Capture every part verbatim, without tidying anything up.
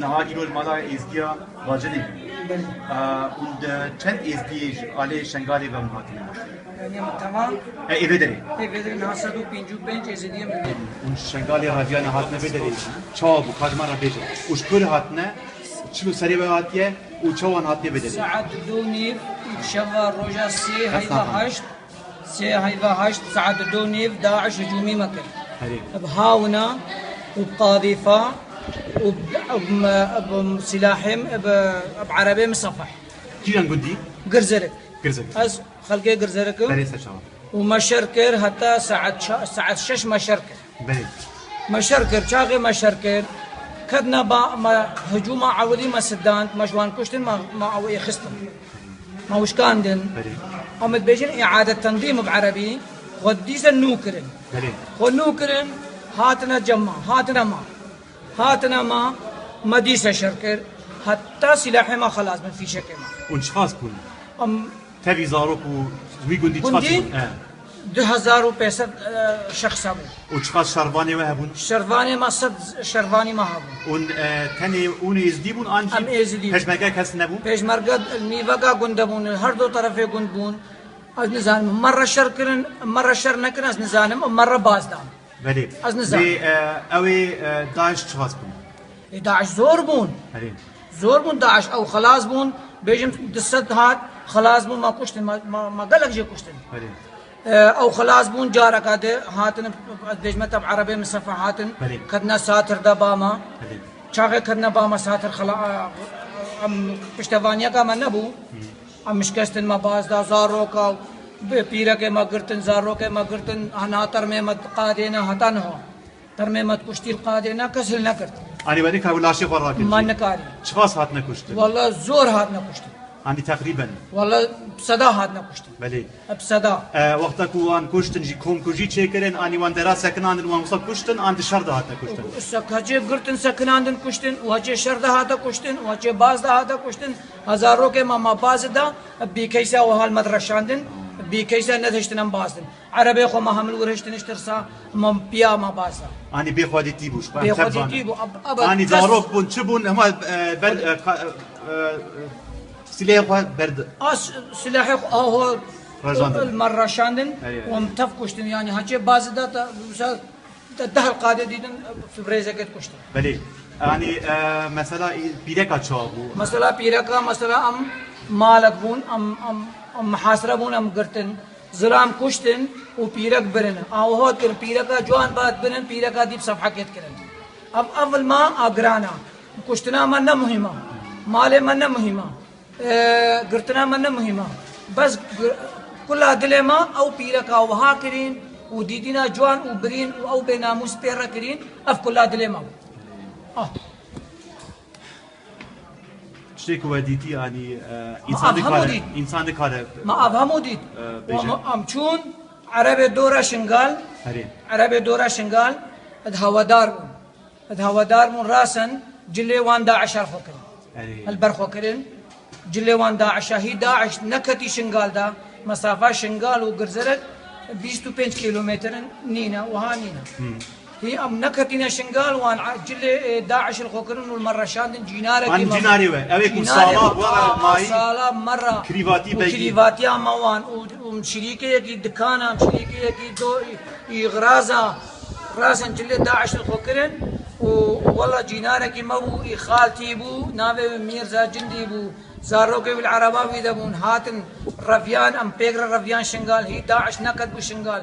Niha îro li mala Êzdiya Bacilê bû. Belê. Û de çend Êzdiyê ji alê Şengalê ve hûn hatine? Yanî, tamam. E, ê vê derê? Ê vê derê niha sed û pêncî û pênc Êzidiyê min. Hûn Şengalê reviyane hatine vê derê. Çawa bû? Ka ji me re bêje. Û ji ku re hatine? Çi li serê we hatiye? Û çawa hûn hatiye vê derê? Saet du nîv, şeva roja sê heyva heşt. Sê heyva heşt saet du nîv DAIŞ hicûmî me kir. Herê. Bi Hawna û bi Qadîfa û bi, bi, bi Silahim, bi, bi Erebê Misafeh. Kîjan gundî? Girzerik. Girzerik. Ez xelkê Girzerik im. Berê ser çawa? Û me şer kir heta saet ça-, saet şeş me şer kir. Belê. Me şer kir, çaxê me şer kir. Ketna ba me hicûma ewilî me sidand, me ji wan kuştin, me, me ew ê xistin. Me wişkandin. Belê. Em dibêjin îade tendîm bi erebî, xwe dîse nû kirin. Belê. Xwe nû kirin, hatine cem me, hatine me. Hatine me, me dîse şer kir. Heta silahê me xelas bin, fîşekê me. Hûn çiqas bûn? Em Tevî zarok û wî gundî çiqas bûn? Gundî du hezar û pênc sed, e, şexsa bû. Û çiqas şervanê we hebûn? Şervanê me sed şervanî me hebûn. Hûn, e, tenê hûn êzdî bûn an jî Em êzdî bûn. Pêşmerge kes nebû? Pêşmerge nîveka gund de bûn, her du terefê gund bûn. Ez nizanim, me re şer kirin, me re şer nekirin, ez nizanim, me re baz dan. Belê. Ez nizanim. Lê, e, ew ê, e, DAIŞ çiqas bûn? Ê, DAIŞ zor bûn. Herê. Zor bûn DAIŞ. Ew xelas bûn. Bêjim du sed hat, xelas bûn, me kuştin. Me, me, me gelek jê kuştin. Herê. E, ew xelas bûn, careka di hatin, ez bêjime te bi erebê min sefa hatin. Herê. Ketine Satir de ba me. Herê. Çaxê ketine ba me Satir xela-, em piştevaniyeka me nebû. Hı. Em şikestin me baz da, zaroka, bi pîrekê me girtin, zarokê me girtin, hena termê me qadêne heta niha. Termê me kuştî li qadêne kes hil nekirt. Anî we nîka laşê xwe rakir jî? Me nikarî. Çiqas hatine kuştin? Walla zor hatine kuştin. Anî teqrîben? Walla bi seda hatine kuştin. Belê. Bi seda. E, wexta ku wan kuştin jî komkujî çêkirin, anî wan dera sekinandin, wan wisa kuştin, an di şer de hatine kuştin? Seka çê girtin sekinandin kuştin, û çê şer de hate kuştin, û çê baz de hate kuştin. Hezarokê me, me baz da, bî keysa û hal me direşandin, bî keysa nedihiştin em bazdin. Erebê xwe me hemil wir hiştin ji tirsa, me piya me baz da. Anî bêxwedîtî bû, ji ber Bêxwedîtî bû, ab-, ab-, Anî kes zarok bûn, çi bûn, hema, e, ber, e, ka-, e, e, silehê xwe berdi. As silahê xwe aho Reşandin. Me reşandin, Eyê. û em tev kuştin, yanî haçê bazı da ta, mesela, te deh qadê dîtin, fibrêzeket kuştin. Belê. Yanî, e, mesela, e, pîreka çawa bû? Mesela pîreka, mesela em malek bûn, em, em, em muhasire bûn, em girtin. Zilam kuştin û pîrek birin. Aw hot kirin, pîreka ciwan bat birin, pîreka dî bi sefhekêt kirin. Ev, ev ilma a giran a. Kuştina me ne muhîm a. Malê me ne muhîm a. E, girtina me ne muhîm a. Bes gi-, kula dilê me ew pîreka wiha kirîn û dîtina ciwan û birîn û ew bênamûs pê re kirîn, ev kula dilê me bû. Ah. Tiştê ku we dîtî, anî, e, Ma însan ev hemû dikare, dît. însan dikare, Ma ev hemû dît. e, Wa bêje. ma em çûn, Erebê dora Şingal, Herê. Erebê dora Şingal, ed hawedar bûn. Ed hawedar bûn, rasen cilê wan DAIŞ her xwe kirin. Herê. Hel ber xwe kirin. Cilê wan DAIŞ a, hî DAIŞ neketî Şingal de, mesafa Şingal û Girzerek bîst û pênc kîlometrin nîne, wiha nîne. Hmm. Hî em neketîne Şingal, wan a-, cilê, e, DAIŞ li xwe kirin û li me reşandin cînarekî An me. cînarê we, ew ê ku Cînarê sala me, were a, a, mayî sala me re kirîvatî û begî. kirîvatiya me wan û, û şirîkeyekî dikana, şirîkeyekî do, î, îxraza, rasen cilê DAIŞ li xwe kirin û, û wela cînarekî me bû, î xaltî bû, navê wî Mîrza Cindî bû. Zarokê wî li ereba wî de bûn, hatin reviyan, em pêk re reviyan Şingal, hî DAIŞ neketbû Şingal.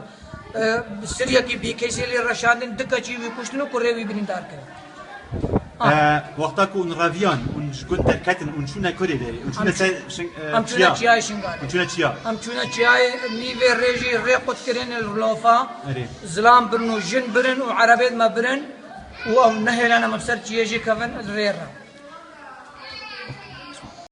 E, siriyekî bî keysê lê reşandin, du keçî wî kuştin û kurê wî birîndar kirin. Ah. E, wexta ku hûn reviyan, hûn ji gund derketin, hûn çûne kurê derê, hûn çûne Em ser çû-, Şin-, e, em çûne çiya. çiyayê Şingalê. Hûn çûne çiya. Em çûne çiyayê, nîvê rêjî rê qut kirin li lofa. Erê. Zilam birin û jin birin û erebêt me birin û ew nehêlene me bi ser çiyê jî kevin li rê re.